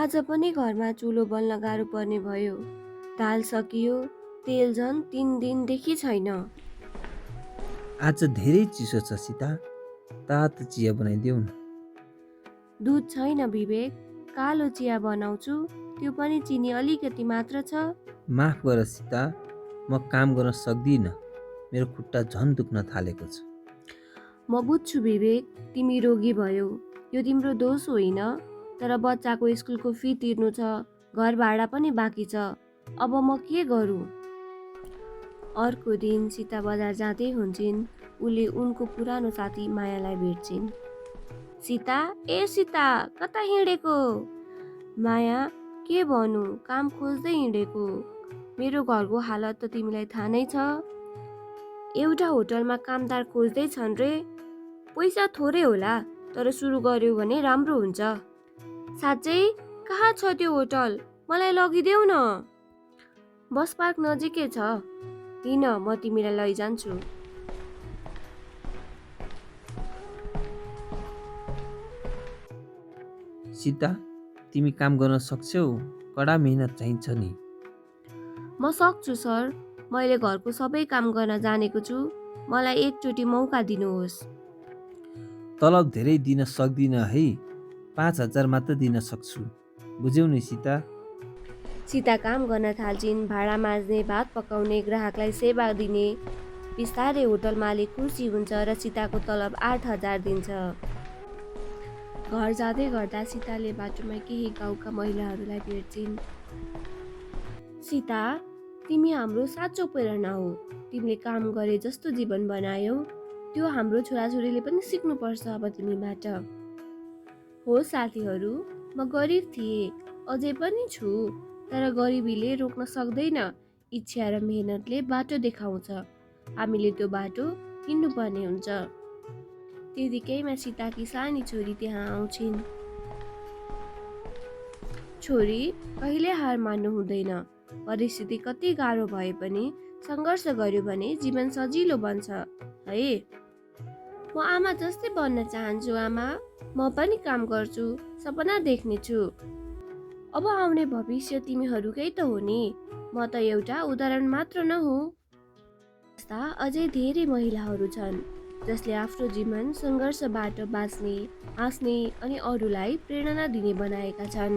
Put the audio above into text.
आज पनि घरमा चुलो बल्न गाह्रो पर्ने भयो। दाल सकियो, तेल झन् 3 दिनदेखि छैन। आज धेरै चिसो छ सीता, तातो चिया बनाइदेऊ न। दुध छैन विवेक, कालो चिया बनाउँछु, त्यो पनि चिनी अलिकति मात्र छ। माफ गर सीता, म काम गर्न सक्दिनँ। मेरो खुट्टा झन् दुख्न थालेको छ। म बुझ्छु विवेक, तिमी रोगी भयो, यो तिम्रो दोष होइन। तर बच्चाको स्कुलको फी तिर्नु छ, घर भाडा पनि बाँकी छ, अब म के गरौँ? अर्को दिन सीता बजार जाँदै हुन्छन्, उले उनको पुरानो साथी मायालाई भेट्छिन्। सीता, ए सीता, कता हिँडेको? माया, के भनौँ, काम खोज्दै हिँडेको। मेरो घरको हालत त तिमीलाई थाहा नै छ। एउटा होटलमा कामदार खोज्दैछन् रे। पैसा थोरै होला, तर सुरु गर्यो भने राम्रो हुन्छ। साँच्चै? कहाँ छ त्यो होटल? मलाई लगिदेऊ न। बस पार्क नजिकै छ, हिँड, म तिमीलाई लैजान्छु। सीता, तिमी काम गर्न सक्छौ? कडा मेहनत चाहिन्छ नि। म सक्छु सर, मैले घरको सबै काम गर्न जानेको छु, मलाई एकचोटि मौका दिनुहोस्। तलब धेरै दिन सक्दिनँ है, 5,000 मात्र दिन सक्छु। बुझ्यौ नि सीता? सीता काम गर्न थाल्छिन्, भाडा माझ्ने, भात पकाउने, ग्राहकलाई सेवा दिने। बिस्तारै होटल मालिक खुसी हुन्छ र सीताको तलब 8,000 दिन्छ। घर जाँदै गर्दा सीताले बाटोमा केही गाउँका महिलाहरूलाई भेट्छिन्। सीता, तिमी हाम्रो साँचो प्रेरणा हो। तिमीले काम गरे जस्तो जीवन बनायौ, त्यो हाम्रो छोराछोरीले पनि सिक्नुपर्छ अब तिमीबाट। हो साथीहरू, म गरिब थिएँ, अझै पनि छु, तर गरिबीले रोक्न सक्दैन। इच्छा र मेहनतले बाटो देखाउँछ, हामीले त्यो बाटो हिँड्नुपर्ने हुन्छ। त्यतिकैमा सीताकी सानी छोरी त्यहाँ आउँछिन्। छोरी, कहिले हार मान्नु हुँदैन। परिस्थिति कति गाह्रो भए पनि सङ्घर्ष गर्यो भने जीवन सजिलो बन्छ है। म आमा जस्तै बन्न चाहन्छु आमा, म पनि काम गर्छु, सपना देख्नेछु। अब आउने भविष्य तिमीहरूकै त हो नि, म त एउटा उदाहरण मात्र न हो। यस्ता अझै धेरै महिलाहरू छन् जसले आफ्नो जीवन सङ्घर्षबाट बाँच्ने, हाँस्ने अनि अरूलाई प्रेरणा दिने बनाएका छन्।